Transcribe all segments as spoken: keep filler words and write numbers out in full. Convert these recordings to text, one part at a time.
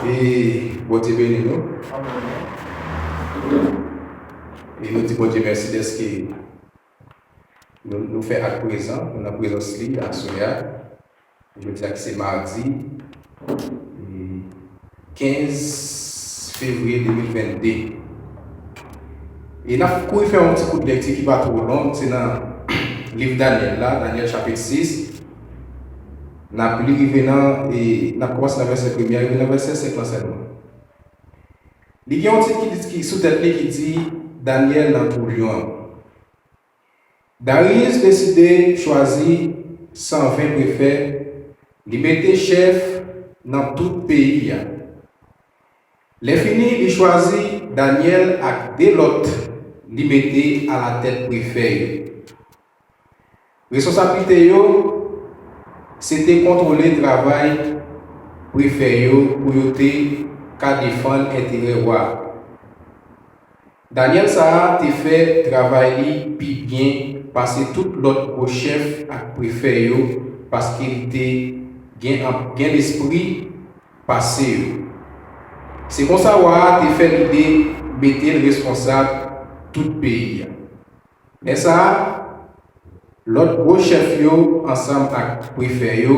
E Bondye beni nou. E nou di Bondye mèsi dèske nou, nou fè ak prezan, nou nan prezans li aswè a. Jodi a ki se madi, e, kenz fevriye de mil vennde. E n ap kouri fè yon ti kout lekti ki pa twò long, se nan liv Danyèl la, Danyèl chapit sis. N ap li rive nan, e, n ap kòmanse nan vèsè premye a, rive nan vèsè senk lan sèlman. Li gen yon tit ki, ki sou tèt li ki di Danyèl nan twou lyon an. Dariyis deside chwazi san ven prefè, li mete chèf nan tout peyi a. Lèfini, li chwazi Danyèl ak de lòt li mete alatèt prefè yo. Responsablite yo se te kontwole travay prefè yo pou yo te ka defann enterè wa a. Danyèl sa a te fè travay li pi byen pase tout lòt gwo chèf ak prefè yo, paske li te gen, gen lespri pase yo. Se konsa wa a te fè lide mete l responsab tout peyi a. Lè sa a, lòt gwo chèf yo ansanm ak prefè yo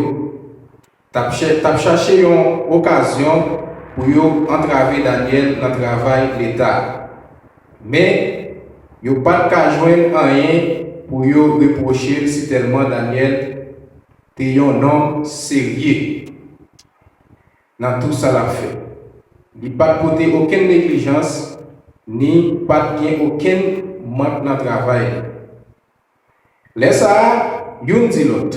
t ap chè-, t ap chache yon okazyon pou yo antrave Danyèl nan travay Leta a. Men, yo pa t ka jwenn anyen pou yo repwoche l, sitèlman Danyèl te yon nonm serye nan tou sa l ap fè. Li pa t pote okenn neglijans, ni pa t gen okenn mank nan travay li. Lè sa a, youn di lòt,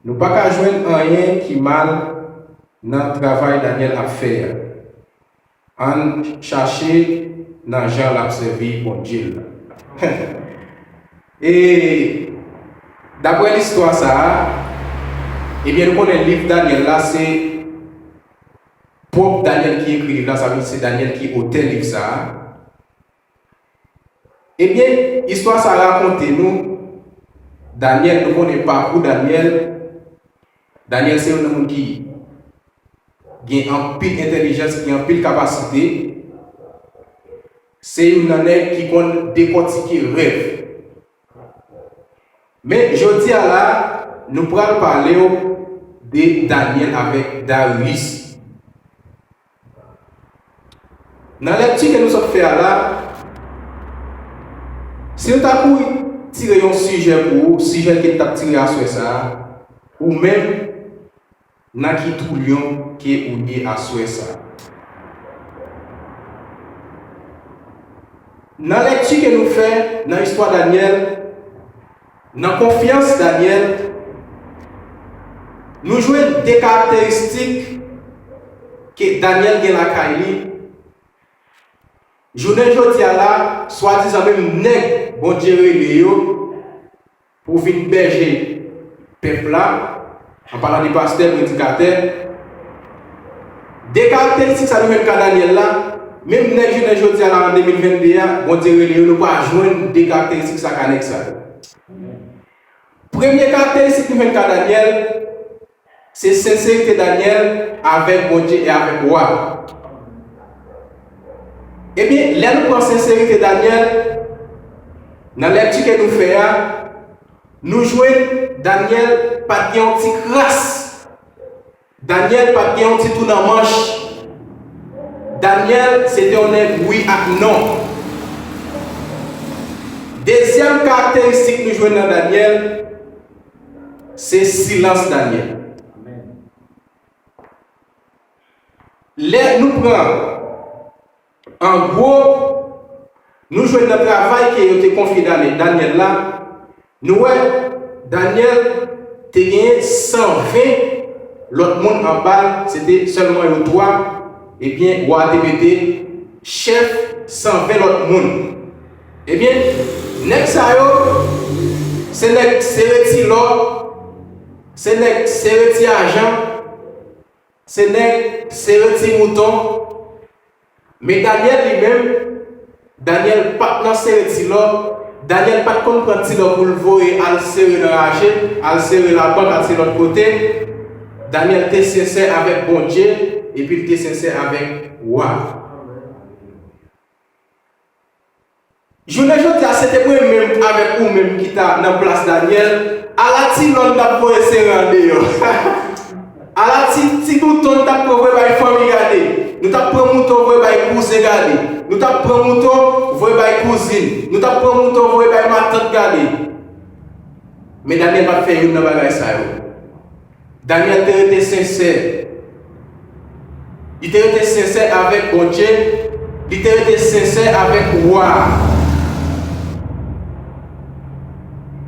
nou pa ka jwenn anyen ki mal nan travay Danyèl ap fè a. Ann chache nan jan l ap sèvi Bondye l la. E daprè listwa sa a, ebyen, nou konnen liv Danyèl la, se pwòp Danyèl ki ekri liv la, sa vle di se Danyèl ki otè liv sa a. Ebyen, istwa sa a rakonte nou Danyèl, nou konnen pakou Danyèl. Danyèl se youn nan moun ki gen anpil entèlijans, ki gen anpil kapasite. Se youn nan nèg ki konn dekòtike rèv. Men, jodi a la, nou pral pale w de Danyèl avèk Dariyis. Nan lekti ke nou sot fè a la, si nou ta pou tire yon sijè pou ou, sijè ke n t ap tire aswè sa a, ou menm, nan ki twou lyon ke ou ye aswè sa a? Nan lekti ke nou fè nan istwa Danyèl, nan konfyans Danyèl, nou jwenn de karakteristik ke Danyèl gen lakay li. Jounen jodi a la, swadizan menm nèg Bondye rele yo pou vin bèje pèp la, an palan de pastè, predikatè, de karakteristik sa nou jwenn ka Danyèl la, menm nèg jounen jodi a la, an de mil vennde a, Bondye rele yo, nou pa jwenn de karakteristik sa ka nèg sa yo. Premye karakteristik nou jwenn ka Danyèl, se senserite Danyèl avèk Bondye e avèk wa. Ebyen, lè nou pran senserite Danyèl, nan lekti ke nou fè a, nou jwenn Danyèl pa t gen yon ti kras. Danyèl pa t gen yon ti tou nan manch. Danyèl, se te yon nèg wi ak non. Dezyèm karakteristik nou jwenn nan Danyèl, se silans Danyèl. Lè nou pran, an gwo, nou jwenn nan travay ke yo te konfye Dany-, Danyèl la, nou wè Danyèl te genyen san ven lòt moun anba l, se te sèlman yo twa, ebyen, wa a te mete chèf san ven lòt moun. Ebyen, nèg sa yo, se nèg sereti lò, se nèg sereti ajan, se nèg sereti mouton. Men Danyèl li menm, Danyèl pa t nan sereti lò, Danyèl pa t konn pran ti lò pou l voye al sere nan raje, al sere labank, al sere lòt kote. Danyèl te sensè avèk Bondye, epi l te sensè avèk wa. Jounen jodi a, se te mwen menm avèk ou menm ki ta nan plas Danyèl, ala ti lòn n t ap voye sere andeyò. Ala ti, ti mouton n t ap pran voye bay fanmi gade. Nou t ap pran mouton voye bay kouzen gade. Nou t ap pran mouton voye bay kouzin. Nou t ap pran mouton voye bay matant gade. Men Danyèl pa t fè youn nan bagay sa yo. Danyèl te rete sensè. Li te rete sensè avèk Bondye. Li te rete sensè avèk wa a.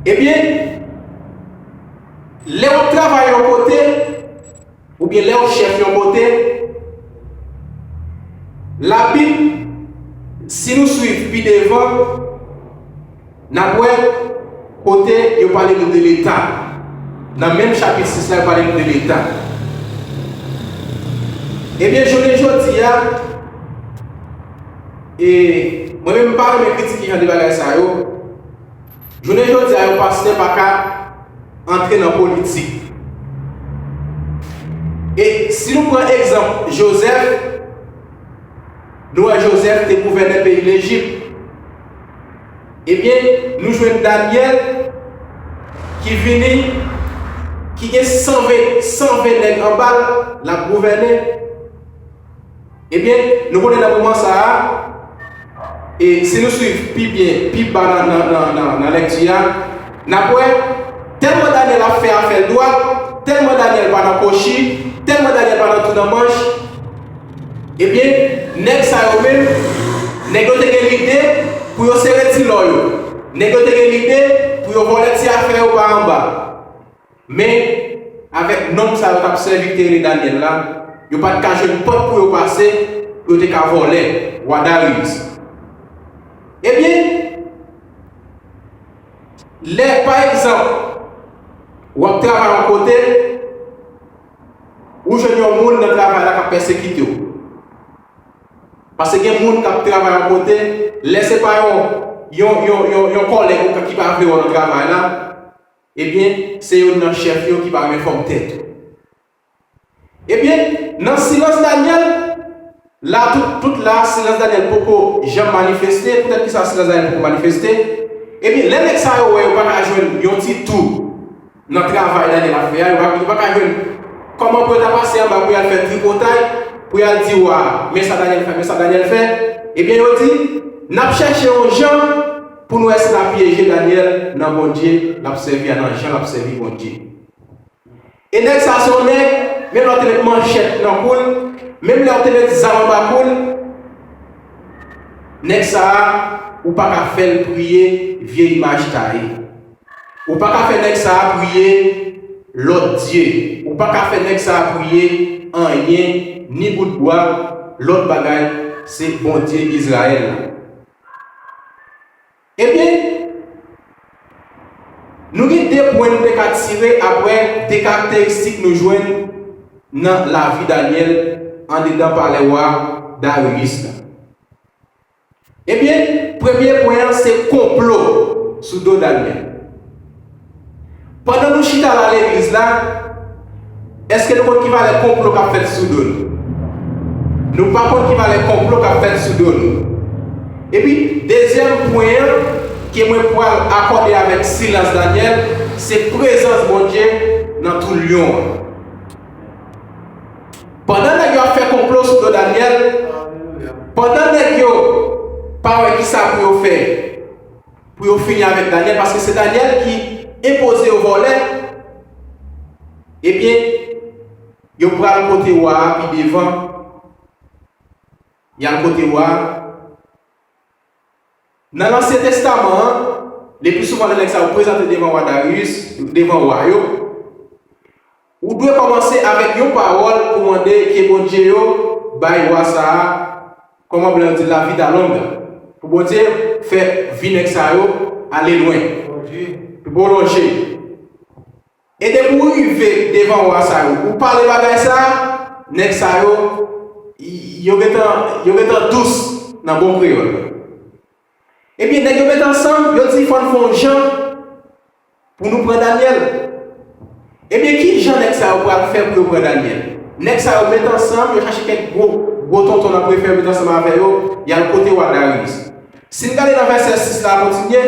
Ebyen, lè w ap travay yon kote, oubyen lè w chèf yon kote, Labib, si nou swiv pi devan, n ap wè kote yo pale nou de Leta. Nan menm chapit sis la, yo pale nou de Leta. Ebyen, jounen jodi a, e mwen menm, m pa renmen kritike jan de bagay sa yo. Jounen jodi a, yon pastè pa ka antre nan politik. E si nou pran egzanp Jozèf, nou wè Jozèf te gouvènè peyi Lejip. Ebyen, nou jwenn Danyèl ki vini, ki gen san ven, san ven nèg anba l, l ap gouvène. Ebyen, nou konnen nan moman sa a, e si nou swiv pi byen, pi ba nan, nan, nan, nan, nan lèkti a, n ap wè, tèlman Danyèl ap fè afè l dwat, tèlman Danyèl pa nan kwochi, tèlman Danyèl pa nan tou nan manch, ebyen, nèg sa yo menm, nèg yo te gen lide pou yo sere ti lò yo. Nèg yo te gen lide pou yo vòlè ti afè yo pa anba. Men, avèk nonm sa yo t ap sèvi ki te rele Danyèl la, yo pa t ka jwenn pòt pou yo pase, pou yo te ka vòlè wa Dariyis. Ebyen, lè, pa egzanp, w ap travay yon kote, ou jwenn yon moun nan travay la k ap pèsekite w. Paske gen moun k ap travay yon kote, lè se pa yon, yon, yon, yon, yon kòlèg ou ki pa vle w nan travay la, ebyen, se youn nan chèf yo ki pa renmen fòm tèt ou. Ebyen, nan silans Danyèl, la tout, tout la, silans Danyèl poko janm manifeste. Poutèt ki sa silans Danyèl poko manifeste? Ebyen, lè nèg sa yo wè yo pa ka jwenn yon ti tou nan travay Danyèl ap fè a, yo pa, yo pa ka jwenn kòman pou yo ta pase anba pou y al fè tripotay, pou y al di wa a, men sa Danyèl fè, men sa Danyèl fè. Ebyen, yo di, n ap chèche yon jan pou n wè si n ap pyeje Danyèl nan Bondye l ap sèvi a, nan jan l ap sèvi Bondye. E nèg sa se yon nèg, menm lè w te met manchèt nan kou l, menm lè w te met zam anba kou l, nèg sa a, ou pa ka fè l priye vye imaj taye. Ou pa ka fè nèg sa a priye lòt dye. Ou pa ka fè nèg sa a priye anyen, ni bout bwa, lòt bagay, se Bondye Izrayèl la. Ebyen, nou gen de pwen nou te ka tire apre de karakteristik nou jwenn nan lavi Danyèl andedan palè wa Dariyis la. Ebyen, premye pwen an se konplo sou do Danyèl. Pandan nou chita la legliz la, èske nou konn ki valè konplo k ap fèt sou do nou? Nou pa konn ki valè konplo k ap fèt sou do nou. Epi, dezyèm pwen an ke mwen pral akòde avèk silans Danyèl, se prezans Bondye nan tou lyon an. Pandan nèg yo ap fè konplo sou do Danyèl, pandan nèg yo pa wè kisa pou yo fè, pou yo fini avèk Danyèl, paske se Danyèl ki enpoze yo vòlè, ebyen, yo pral kote wa a pi devan, y al kote wa a. Nan Ansyen Testaman an, le pli souvan lè nèg sa yo prezante devan wa Dariyis, devan wa yo, ou dwe kòmanse avèk yon pawòl pou mande ke Bondye yo bay wa sa a, kòman blan yo di, la vida longa. Pou Bondye fè vi nèg sa yo ale lwen, pwolonje. E depi w rive devan wa sa yo, ou pale bagay sa a, nèg sa yo, y-, yo gentan, yo gentan dous nan bon kreyòl. Ebyen, nèg yo met ansanm, yo di fò n fè yon jan pou nou pran Danyèl. Ebyen, ki jan nèg sa yo pral fè pou yo pran Danyèl? Nèg sa yo met ansanm, yo chache kèk gwo, gwo tonton nan prefè yo met ansanm avè yo, y al kote wa Dariyis. Si n gade nan vèsè sis la, kontinye,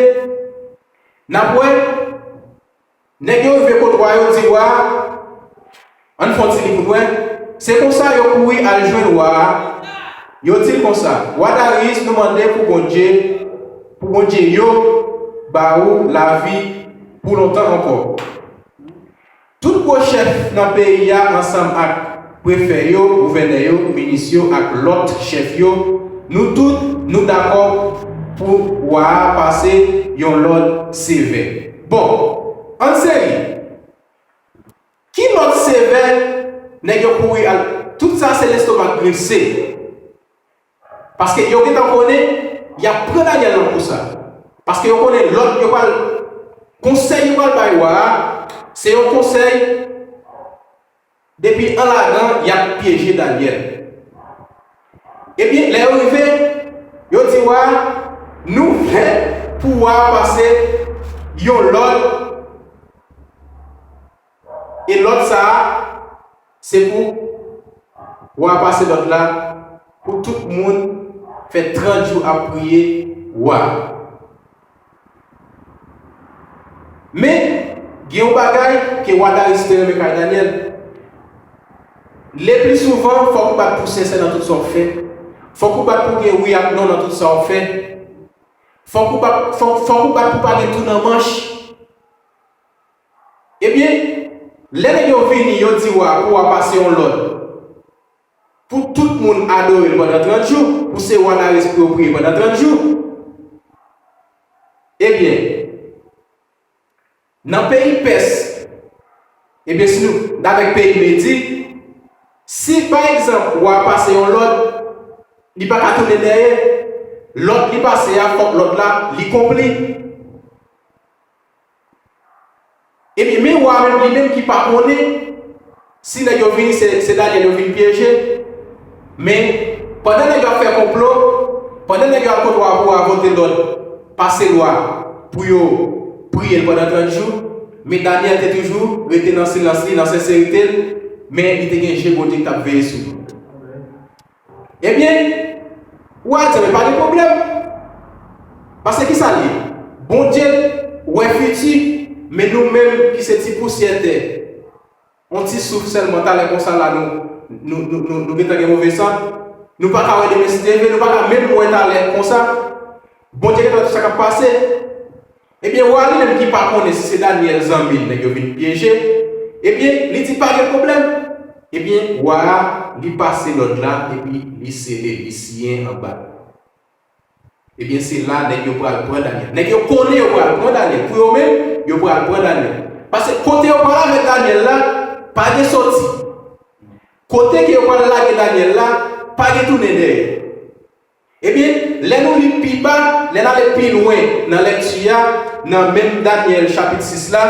n ap wè, nèg yo rive kot wa, yo di wa, ann fè yon ti li pou n wè. Se konsa yo kouri al jwenn wa a, yo di l konsa, Wa Dariyis, nou mande pou Bondye, pou Bondye yo ba ou lavi pou lontan ankò. Tout gwo chèf nan peyi a ansanm ak prefè yo, gouvènè yo, minis yo ak lòt chèf yo, nou tout, nou dakò pou wa a pase yon lòd sevè. Bon, ann seri. Ki lòd sevè nèg yo kouri al? Tout sa se lestomak grese. Paske yo gentan konnen y ap pran Danyèl nan kou sa. Paske yo konnen lòd yo pral, konsèy yo pral bay wa a, se yon konsèy depi an lagan y ap pyeje Danyèl. Ebyen, lè yo rive, yo di wa a, nou vle pou wa a pase yon lòd, e lòd sa a, se pou wa a pase lòd la, pou tout moun fè trant jou ap priye wa a. Men, gen yon bagay ke wa Dariyis te renmen kay Danyèl. Le pli souvan, fòk ou bat pou sensè nan tout sa w fè. Fòk ou bat pou gen wi ak non nan tout sa w fè. Fòk ou bat, fòk, fòk ou bat pou pa gen tou nan manch. Ebyen, lè nèg yo vini, yo di wa pou wa pase yon lòd pou tout moun adore l pandan trant jou, pou se wa Dariyis pou yo priye pandan trant jou. Ebyen, nan peyi Pès, ebyen, si nou, avèk peyi Medi, si, pa egzanp, wa pase yon lòd, li pa ka tounen dèyè, lòd li pase a, fòk lòd la, li konpli. Ebyen, men wa menm, li menm ki pa konnen si nèg yo vini, se, se Danyèl yo vin pyeje. Men, pandan nèg yo ap fè konplo, pandan nèg yo al kot wa pou wa vote lòd, pase lwa pou yo priye l pandan trant jou, men Danyèl te toujou rete nan silans li, nan senserite l, men li te gen je Bondye ki t ap veye sou li. Ebyen, wa a di, men pa gen pwoblèm. Paske ki sa l ye? Bondye wè fiti, men nou menm ki se ti pousyè tè, yon ti souf sèlman, talè konsa la, nou, nou, nou, nou, nou gentan gen move sant. Nou pa ka wè demen si Dye vle, nou pa ka menm wè talè konsa. Bondye gentan wè tout sa k ap pase. Ebyen, wa a li menm ki pa konnen si se Danyèl zanmi l nèg yo vin pyeje, ebyen, li di pa gen pwoblèm. Ebyen, wa a, li pase lòd la, epi li sele, li siyen anba. Ebyen, se la nèg yo pral pran Danyèl. Nèg yo konnen yo pral pran Danyèl. Pou yo menm, yo pral pran Danyèl. Paske kote yo pral avèk Danyèl la, pa gen soti. Kote ke yo pral lage Danyèl la, pa gen tounen dèyè. Ebyen, lè nou li pi ba, lè n ale pi lwen nan lèkti a, nan menm Danyèl chapit sis la,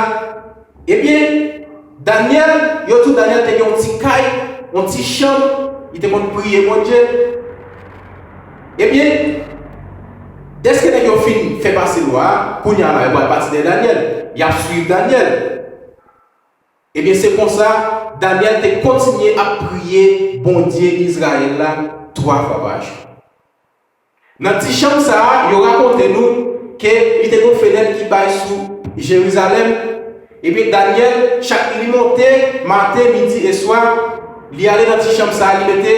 ebyen, Danyèl, yo di w Danyèl te gen yon ti kay, yon ti chanm, li te konn priye Bondye. Ebyen, dèske nèg yo fin fè pase lwa a, kounye a la, yo pral pati dèyè Danyèl, y ap swiv Danyèl. Ebyen, se konsa, Danyèl te kontinye ap priye Bondye Izrayèl la twa fwa pa jou. Nan ti chanm sa a, yo rakonte nou ke li te gen yon fenèt ki bay sou Jerizalèm. Ebyen, Danyèl, chak li monte, maten, midi e swa, li ale nan ti chanm sa a, li mete,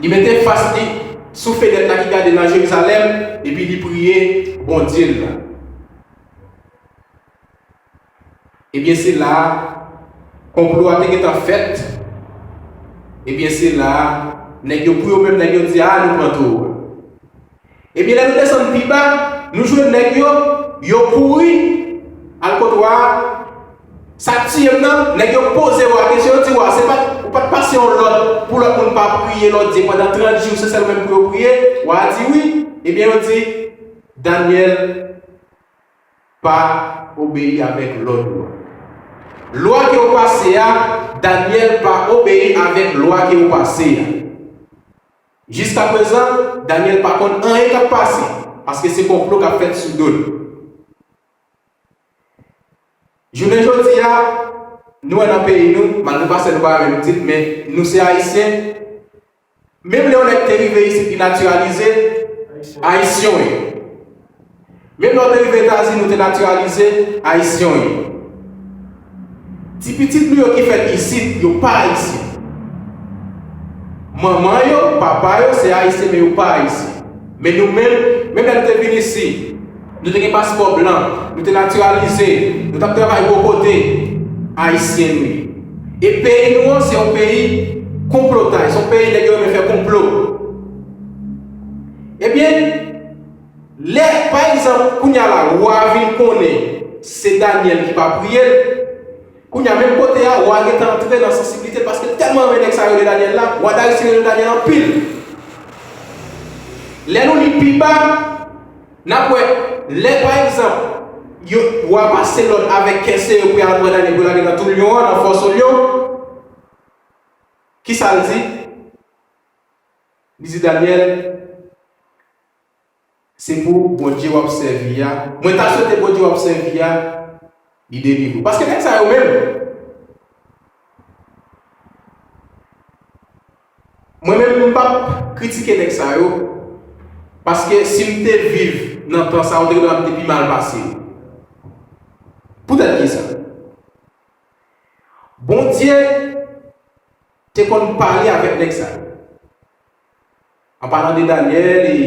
li mete fas li sou fenèt la ki gade nan Jerizalèm, epi li priye Bondye l la. Ebyen, se la a, konplo a te gentan fèt. Ebyen, se la a, nèg yo, pou yo menm, nèg yo di, a, nou pran towo a. Ebyen, lè nou desann pi ba, nou jwenn nèg yo, yo kouri al kot wa a. Sa k tiye m nan, nèg yo poze wa a kesyon, yo di, wa a, se pa t, ou pa t pase yon lòd pou lòt moun pa priye lòt dye pandan trant jou, se sèl ou menm pou yo priye? Wa a di wi. Ebyen, yo di, Danyèl pa obeyi avèk lòd ou a. Lwa ke w pase a, Danyèl pa obeyi avèk lwa ke w pase a. Jiskaprezan, Danyèl pa konn anyen k ap pase, paske se konplo k ap fèt sou do l. Jounen jodi a, Nou wè nan peyi nou, malgre pastè nou pa menm tit, men nou se Ayisyen. Menm lè yon nèg te rive isit, li natiralize, Ayisyen w ye. Menm lè w te rive Etazini, ou te natiralize, Ayisyen w ye. Ti pitit nou yo ki fèt isit, yo pa Ayisyen. Manman yo, papa yo, se Ayisyen, men yo pa Ayisyen. Men nou menm, menm lè nou te vin isit, nou te gen paspò blan, nou te natiralize, nou t ap travay gwo kote, Ayisyen nou ye. E peyi nou an, se yon peyi konplotay, se yon peyi nèg yo renmen fè konplo. Ebyen, lè, pa egzanp, kounye a la, wa a vin konnen se Danyèl ki pa priye l, kounye a, menm kote a, wa a gentan antre nan sansiblite l, paske l tèlman renmen nèg sa yo rele Danyèl la, wa Dayis rele Danyèl anpil. Lè nou li pi ba, n ap wè, lè, pa egzanp, yo, wa a pase lòd avèk kè sere pou y al pran Danyèl pou lage nan twou lyon an, nan fòso lyon, kisa l di? Li di Danyèl, se pou Bondye w ap sèvi a. Mwen ta swete Bondye w ap sèvi a, li delivre w. Paske nèg sa yo menm, mwen menm, m p ap kritike nèg sa yo, paske si m te viv nan tan sa yo, te gentan m te pi mal pase yo. Poutèt kisa? Bondye te konn pale avèk nèg sa yo. An palan de Danyèl e,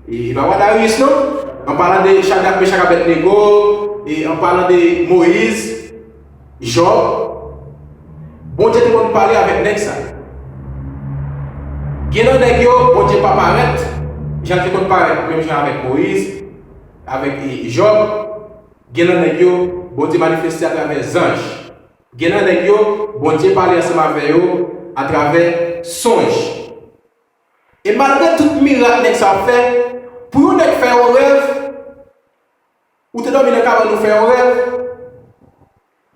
e, e pa wa Darius non. An palan de Chadrak, Mechak, Abèdnego, e an palan de Moyiz, Jòb, Bondye te konn pale avèk nèg sa yo. Gen nan nèg yo, Bondye pa parèt, jan l te konn parèt, menm jan avèk Moyiz, avèk, e, Jòb. Gen nan nèg yo, Bondye manifeste atravè zanj. Gen nan nèg yo, Bondye pale ansanm avè yo atravè sonj. E malgre tout mirak nèg sa ap fè, pou yon nèg fè yon rèv, ou te dòmi nan kabann ou fè yon rèv,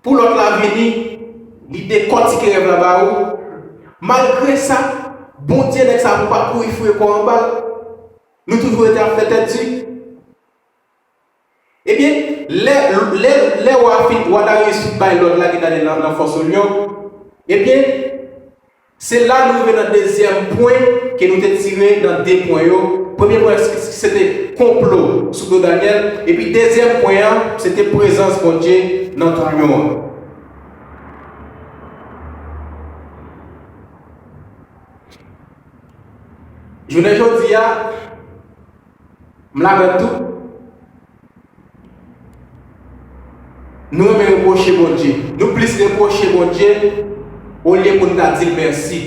pou lòt la vini, li dekòtike rèv la ba ou. Malgre sa, Bondye nèg sa pou pa kouri foure kò anba l. Nou toujou rete ap fè tèt di. Ebyen, lè, lè, lè wa fin, wa Darius fin bay lòd la ki t ale nan, nan fòso lyon, ebyen, se la nou rive nan dezyèm pwen ke nou te tire nan de pwen yo. Premye pwen, se, se te konplo sou do Danyèl. Epi dezyèm pwen an, se te prezans Bondye nan twou lyon an. Jounen jodi a, m ladan tou. Nou renmen repwoche Bondye. Nou plis repwoche Bondye olye pou n ta di l mèsi.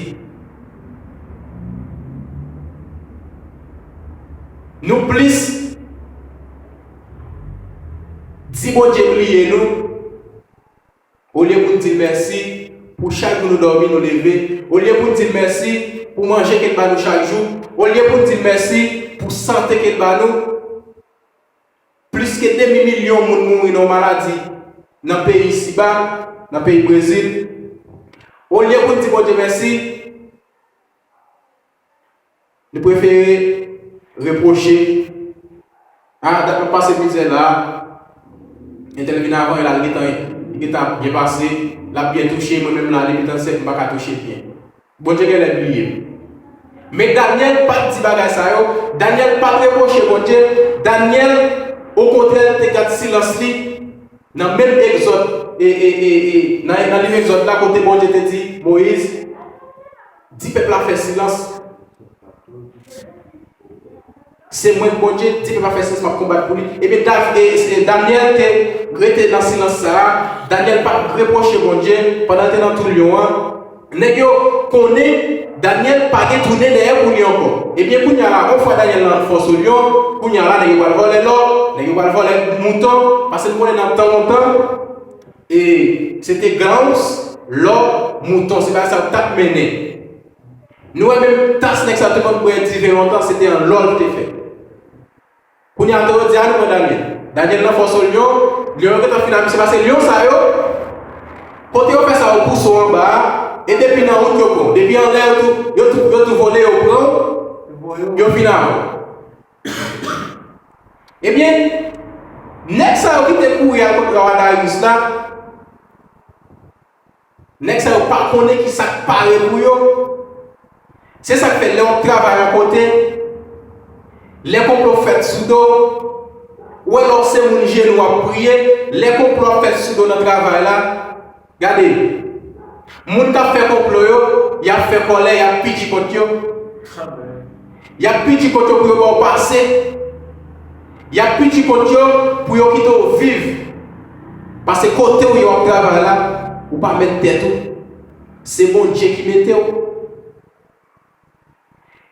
Nou plis di Bondye bliye nou. Olye pou n di l mèsi pou chak jou nou dòmi, nou leve, olye pou n di l mèsi pou manje ke l ba nou chak jou, olye pou n di l mèsi pou sante ke l ba nou. Plis ke demi milyon moun mouri nan yon maladi nan peyi isiba, nan peyi Brezil. Olye pou n di Bondye mèsi, nou prefere repwoche. A, dat m ap pase mizè la. Entèl vin avan, e la, li gentan, li gentan ap byen pase. L ap byen touche, mwen menm la, depi trannsèt, m pa ka touche byen. Bondye genlè bliye m. Men Danyèl pa t di bagay sa yo. Danyèl pa t repwoche Bondye. Danyèl, okontrè, te gad silans li. Nan menm Egzòd, e, e, e, e, nan, nan liv Egzòd la, kote Bondye te di Moyiz, di pèp la fè silans. Se mwen k Bondye, di pèp la fè silans, m ap konbat pou li. Ebyen, Dav-, e, e, Danyèl te rete nan silans sa a. Danyèl pa t repwoche Bondye pandan l te nan twou lyon an. Nèg yo konnen Danyèl pa gen tounen dèyè pou li ankò. Ebyen, kounye a la, yon fwa Danyèl nan fòso lyon, kounye a la, nèg yo pral vòlè lò, nèg yo pral vòlè mouton, paske nou konnen nan tan lontan, e se te gawns, lò, mouton, se bagay sa yo t ap mennen. Nou wè menm tas nèg sa yo te konn bwè diven lontan, se te an lò l te fèt. Kounye a, tou yo di, "A, nou pran Danyèl." Danyèl nan fòso lyon, lyon yo gentan fin ak misye, paske lyon sa yo, kote yo fè sa, yo pouse w anba a, e depi nan wout yo pran w. Depi anlè, yo tou, yo tou, yo tou vole, yo pran w, yo fin avè w. Ebyen, nèg sa yo ki te kouri al kot wa Darius la, Nèg sa yo pa konnen ki sa k pare pou yo. Se sa k fè lè w ap travay yon kote, lè konplo fèt sou do, ou wè lè w se moun jenou w ap priye, lè konplo ap fèt sou do nan travay la, gade, moun k ap fè konplo yo, y ap fè kòlè, y ap piti kont yo. Y ap piti kont yo pou yo ba w pase. Y ap piti kont yo pou yo kite w viv. Paske kote w ye w ap travay la, ou pa mèt tèt ou. Se Bondye ki mete w.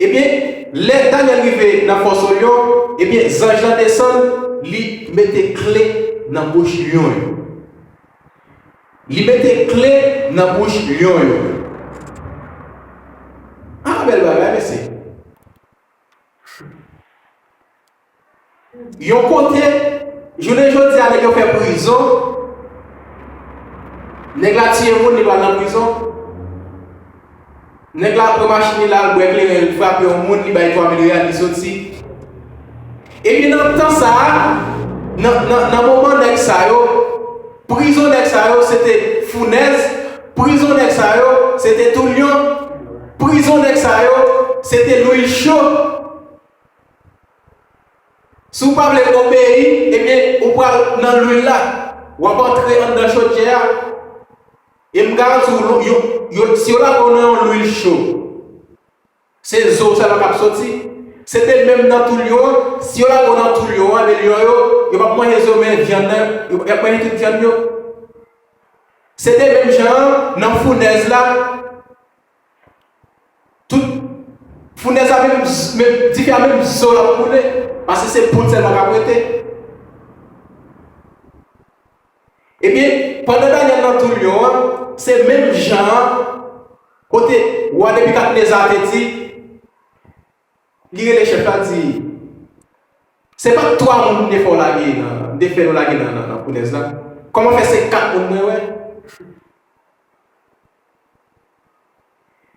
Ebyen, lè Danyèl rive nan fò Solyon, ebyen, zanj lan desann, li mete kle nan bouch lyon yo. Li mete kle nan bouch lyon yo. Ah, bèl bagay, mesye. Yon kote, jounen jodi a, nèg yo fè prizon. Nèg la tiye moun, li pral nan prizon. Nèg la pran machin li, l al bwè kleren, li frape yon moun, li bay twa mil reyal, li soti. Epi nan tan sa a, nan, nan, nan moman nèg sa yo, prizon nèg sa yo, se te founèz, prizon nèg sa yo, se te toulyon, prizon nèg sa yo, se te lwil cho. Si w pa vle obeyi, ebyen, ou pral nan lwil la. W ap antre anndan chodyè a. E m garanti w, yo, yo, si yo lage w nan yon lwil cho, se zo w sèlman k ap soti. Se te menm nan tou lyon an, si yo lage w nan tou lyon an, ebyen, lyon yo, yo p ap manje zo, men vyann nan, yo, y ap manje tout vyann yo. Se te menm jan an, nan founèz la, tout founèz la menm, menm, dife a menm zo l ap boule, paske se poud sèlman k ap rete. Ebyen, pandan Danyèl nan tou lyon an, se menm jan an, kote wa Nebikadneza te di, li rele chèf la, di, se pa t twa moun m te fè w lage nan, m te fè nou lage nan, nan, nan founèz la? Kòman fè se kat moun mwen wè?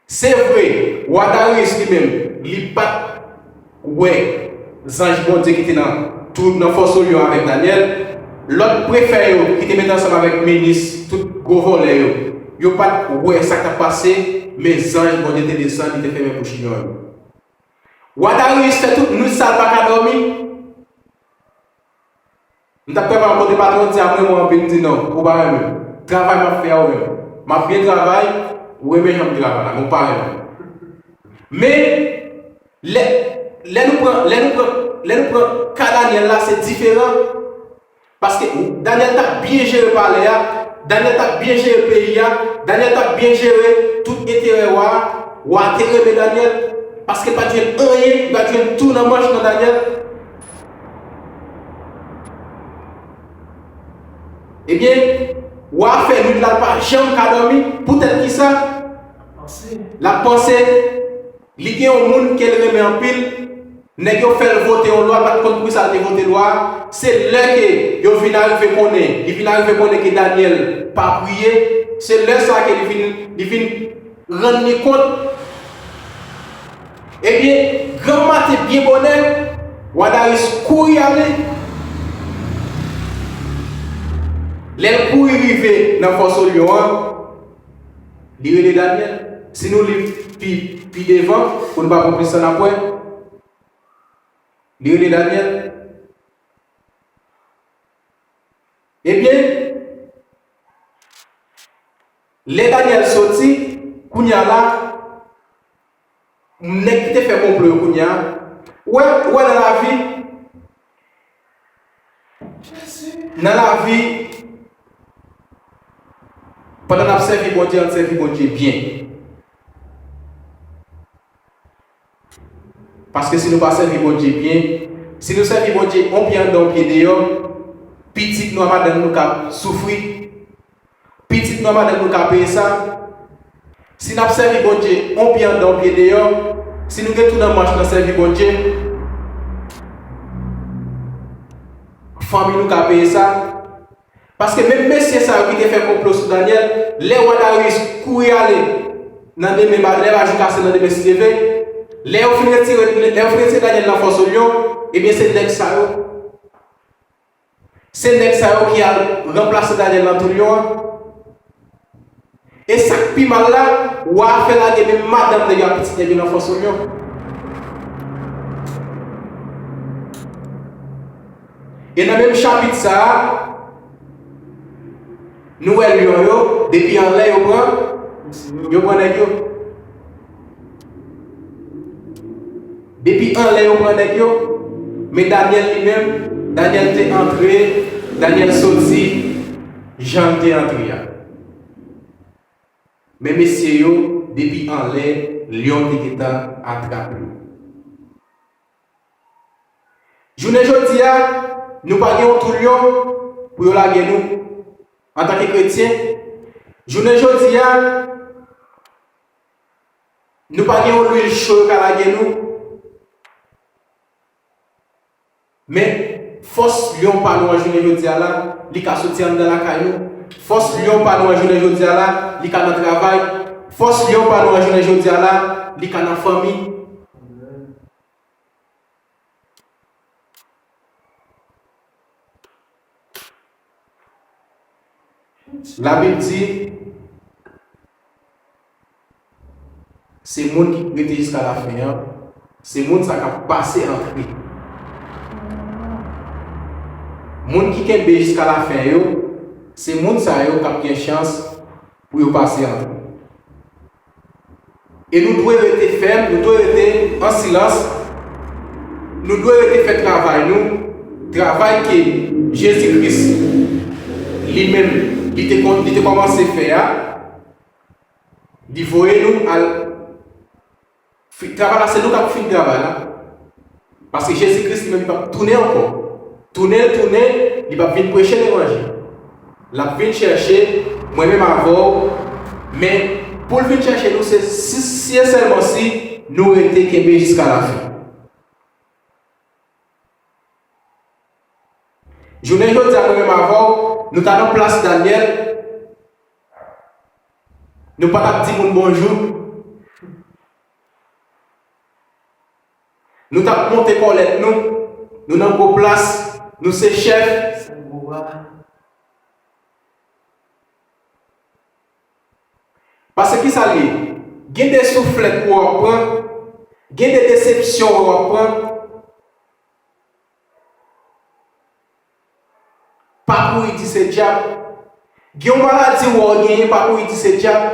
Se vre, wa Dariyis li menm, li pa t wè zanj Bondye ki te nan tou, nan fò Solyon avèk Danyèl. Lòt prefè yo ki te met ansanm avèk minis, tout gwo vòlè yo, yo pa t wè sa k t ap pase, men zanj Bondye te desann, li te fèmen bouch lyon yo. Wa Dariyis fè tout nwit sa l pa ka dòmi. M t ap travay yon kote, patwon di a, "M renmen w anpil." M di, "Non, ou pa renmen m. Travay m ap fè a, ou renmen m. M ap byen travay, ou renmen jan m travay la, men ou pa renmen m." Men, lè, lè nou pran, lè nou pran, lè nou pran ka Danyèl la, se diferan. Paske Danyèl t ap byen jere palè a, Danyèl t ap byen jere peyi a, Danyèl t ap byen jere tout enterè wa a. Wa a te renmen Danyèl, paske pa t jwenn anyen, li pa t jwenn tou nan manch nan Danyèl. Ebyen, wa a fè nwit la, l pa janm ka dòmi. Poutèt ki sa? L ap panse. Li gen yon moun ke l renmen anpil. Nèg yo fè l vote yon lwa, l pa t konn poukisa l te vote lwa a. Se lè ke yo vin arive konnen, li vin arive konnen ke Danyèl pa priye. Se lè sa a ke li vin, li vin rann li kont. Ebyen, granm maten byen bonè, wa Dariyis kouri ale. Lè l kouri rive nan fò Solyon an, li rele Danyèl. Si nou li pi, pi devan, pou nou pa pran plis tan n ap wè, li rele Danyèl. Ebyen, lè Danyèl soti, kounye a la, nèg ki te fè konplo yo kounye a, ou wè, ou wè nan lavi, nan lavi, pandan n ap sèvi Bondye, ann sèvi Bondye byen. Paske si nou pa sèvi Bondye byen, si nou sèvi Bondye yon pye anndan, yon pye deyò, pitit nou a madanm nou ka soufri. Pitit nou a madanm nou ka peye sa. Si n ap sèvi Bondye yon pye anndan, yon pye deyò, si nou gen tou nan manch nan sèvi Bondye, fanmi nou ka peye sa. Paske menm mesye sa yo ki te fè konplo sou Danyèl, lè wa Dariyis kouri ale nan demen, ba, lè ba jou kase nan demen si Dye vle, lè yo fin retire, lè yo fin retire Danyèl nan fò Solyon, ebyen se nèg sa yo. Se nèg sa yo ki al ranplase Danyèl nan tou lyon an. E sa k pi mal la, wa a fè lage menm madanm nèg yo ak pitit nèg yo nan fòs lyon. E nan menm chapit sa a, nou wè lyon yo, depi anlè yo pran, yo pran nèg yo. Depi anlè yo pran nèg yo, men Danyèl li menm, Danyèl te antre, Danyèl soti jan l te antre a. Men mesye yo, depi anlè, lyon te gentan atrap yo. Jounen jodi a, nou pa gen yon tou lyon pou yo lage nou antanke kretyen. Jounen jodi a, nou pa gen yon lwil cho yo ka lage nou. Men, fòs lyon pa nou an jounen jodi a la, li ka soti anndan lakay nou. Fòs lyon pa nou an jounen jodi a la, li ka nan travay. Fòs lyon pa nou an jounen jodi a la, li ka nan fanmi. Labib di, se moun ki rete jiska lafen an, se moun sa k ap pase antre. Moun ki kenbe jiska lafen yo, se moun sa yo k ap gen chans pou yo pase antre. E nou dwe rete fèm, nou dwe rete an silans, nou dwe rete fè travay nou, travay ke Jezi Kris li menm, li te, kon- li te kòmanse fè a, li voye nou al. Fi- Travay la, se nou k ap fin travay la. Paske Jezi Kris li menm li p ap tounen ankò. Tounen l tounen, li p ap vin preche levanjil. L ap vin chèche mwen menm avè w. Men, pou l vin chèche nou, se si, si e sèlman si nou rete kenbe jiska lafen. Jounen jodi a, mwen menm avè w, nou ta nan plas Danyèl, nou pa t ap di moun bonjou. Nou t ap monte kòlèt nou, nou nan gwo plas, nou se chèf. Paske ki sa l ye? Gen de souflèt ou w ap pran, gen de desepsyon ou w ap pran. Pa kouri di se dyab. Gen yon maladi ou w genyen, pa kouri di se dyab.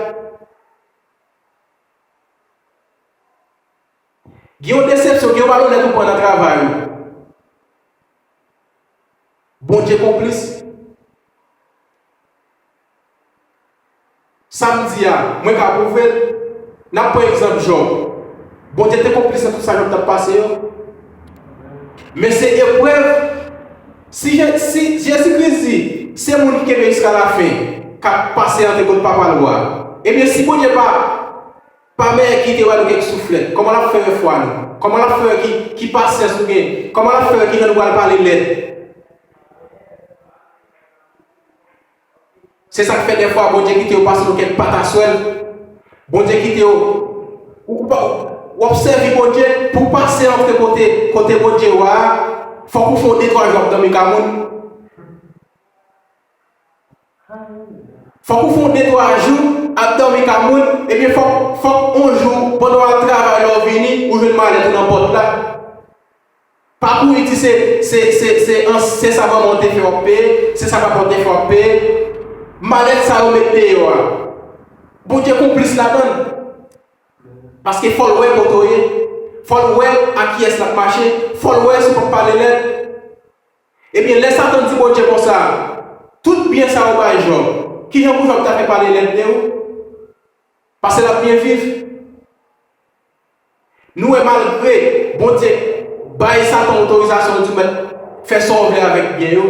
Gen yon desepsyon, gen yon malonèt ou pran nan travay ou. Bondye konplis. Sa m di a, mwen ka pwouve l. N ap pran egzanp Jòb. Bondye te konplis nan tout sa Jòb t ap pase yo. Men se eprèv, si, Je- si Jezi Kris di, se moun ki kenbe jiska lafen k ap pase antre kot Papa l wa. Ebyen, si Bondye pa, pa mèt kite w al gen kèk souflèt, kòman l ap fè wè fwa nou? Kòman l ap fè wè ki, ki pasyans nou gen? Kòman l ap fè wè ki jan nou pral pale lèd? Se sa k fè dèfwa Bondye kite yo pase nou kèk pataswèl. Bondye kite yo. Ou, ou pa, w ap sèvi Bondye pou w pase antre kote, kote Bondye wa a, fòk ou fè yon de twa jou ap dòmi ka moun. Fòk ou fè yon de twa jou ap dòmi ka moun, ebyen fòk, fòk yon jou, pandan w ap travay, lè w vini, ou jwenn malèt ou nan pòt la. Pa kouri di se, se, se, se, an- se sa manman w te fè w ap peye, se sa papa w te fè w ap peye. Malèt sa yo met deyò a. Bondye konplis ladan l. Paske fò l wè kote w ye. Fò l wè ak kiyès l ap mache. Fò l wè si w p ap pale lèd. Ebyen, lè Satan di Bondye konsa, tout byen sa yo bay Jòb, kijan pou Jòb ta fè pale lèd de ou? Paske l ap byen viv. Nou wè, malgre Bondye bay Satan otorizasyon, li di, mèt, fè sa w vle avèk byen yo.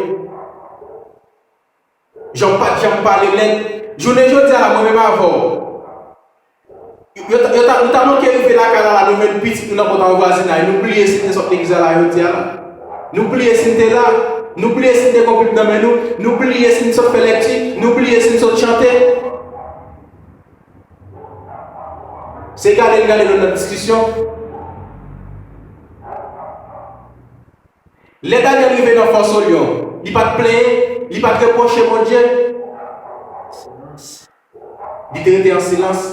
Jòb pa t janm pale lèd. Jounen jodi a la, mwen menm avè w, yo ta, yo ta, nou ta manke rive lakay la, la, nou jwenn pitit nou nan pòt an vwazinay, nou bliye si n te sot legliz la, la jodi a la. Nou bliye si n te la. Nou bliye si n te gon Bib nan men nou. Nou bliye si n sot fè lèkti. Nou bliye si n sot chante. Se gade n gade nou nan diskisyon. Lè Danyèl rive nan fòs lyon, li pa t plenyen, li pa t repwoche Bondye. Li te rete an silans.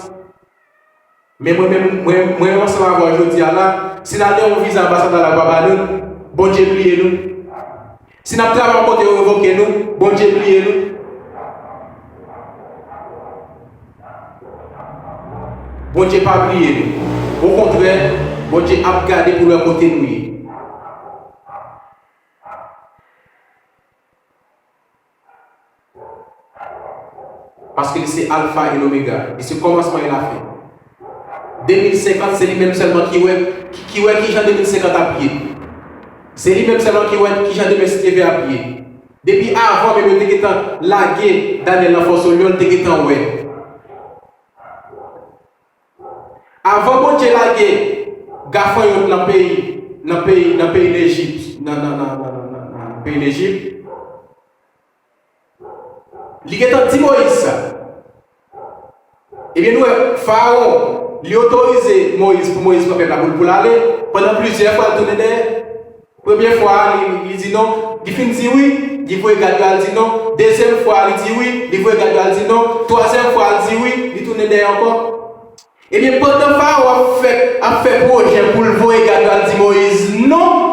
Men mwen menm, mwen, mwen ansanm avè w jodi a la, si n al nan yon viza anbasad la, la pa ba nou, Bondye bliye nou. Si n ap travay yon kote, yo revoke nou, Bondye bliye nou. Bondye pa bliye nou. Okontrè, Bondye ap gade pou l wè kote nou ye. Paske li se Alfa e Lomega. Li se kòmansman e lafen. De mil senkant, se li menm sèlman ki wè, ki, ki wè kijan de mil senkant ap ye. Se li menm sèlman ki wè kijan demen si Dye vle ap ye. Depi avan menm yo te gentan lage Danyèl nan fòso lyon, li te gentan wè. Avan Bondye lage gafanyòt nan peyi, nan peyi, nan peyi Lejip, nan, nan, nan, nan, nan, nan peyi Lejip, li gentan di Moyiz sa. Ebyen, nou wè, Farawon, li otorize Moyiz, pou Moyiz pran pèp la pou l, pou l ale, pandan plizyè fwa, l tounen dèyè. Premye fwa a, li, li di non, li fin di wi, li voye gad yo al di non. Dezyèm fwa a, li di wi, li voye gad yo al di non. Twazyèm fwa a, li di wi, li tounen dèyè ankò. Ebyen, pandan Farawon ap fè, ap fè pwojè pou l voye gad yo al di Moyiz non,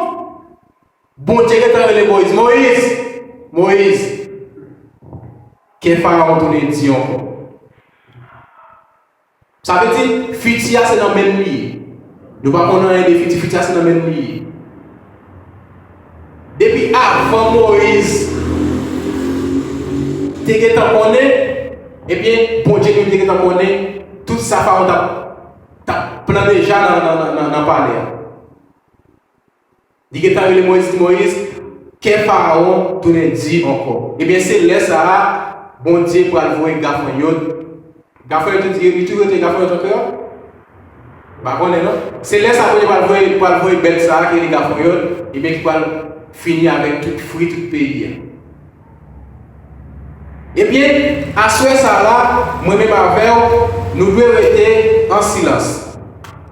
Bondye gentan rele Moyiz, Moyiz, Moyiz, kè Farawon tounen di ankò. Sa vle di, fiti a se nan men l li ye. Nou pa konn anyen de fiti, fiti a se nan men l li ye. Depi avan Moyiz te gentan konnen, ebyen, Bondye menm te gentan konnen tout sa Farawon t ap, t ap plan deja nan, nan, nan, nan, nan palè a. Li gentan rele Moyiz, di Moyiz, kè Farawon tounen di ankò. Ebyen, se lè sa a, Bondye pral voye gafanyòt. Gafanyòt, li, li toujou rete gafanyòt an kreyòl? M pa konnen, non. Se lè sa a, Bondye pral voye, pral voye bèt sa a, ki rele gafanyòt, ebyen, ki pral fini avèk tout fwi tout peyi a. Ebyen, aswè sa a la, mwen menm avè w, nou dwe rete an silans.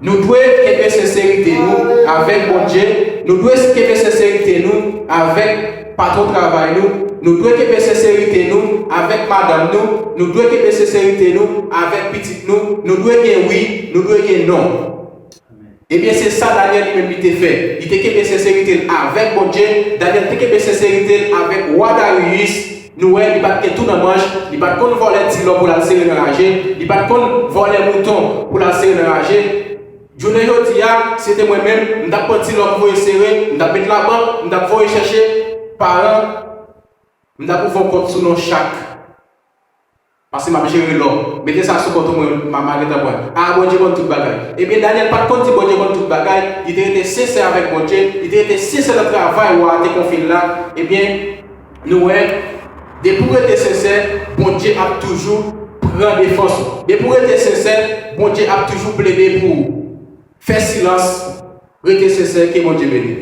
Nou dwe kenbe senserite nou avèk Bondye. Nou dwe kenbe senserite nou avèk patwon travay nou. Nou dwe kenbe senserite nou avèk madanm nou. Nou dwe kenbe senserite nou avèk pitit nou. Nou dwe gen wi, nou dwe gen non. Ebyen, se sa Danyèl li menm li te fè. Li te kenbe senserite l avèk Bondye. Danyèl te kenbe senserite l avèk wa Dariyis. Nou wè, li pa t gen tou nan manch, li pa t konn vòlè ti lò pou l al sere nan raje, li pa t konn vòlè mouton pou l al sere nan raje. Jounen jodi a, si se te mwen menm, m t ap pran ti lò m voye sere, m t ap met labank, m t ap voye chèche paran, m t ap ouvè yon kont sou non chak. Paske m ap jere lò. Mete sa sou kont ou, mwen, m a, m a gentan pran. A, Bondye konn tout bagay. Ebyen, Danyèl pa t konn di Bondye konn tout bagay. Li te rete sensè avèk Bondye. Li te rete sensè nan travay wa a te konfye l la. Ebyen, nou wè, depi w rete sensè, Bondye ap toujou pran defans ou. Depi w rete sensè, Bondye ap toujou plede pou ou. Fè silans, rete sensè, ke Bondye beni.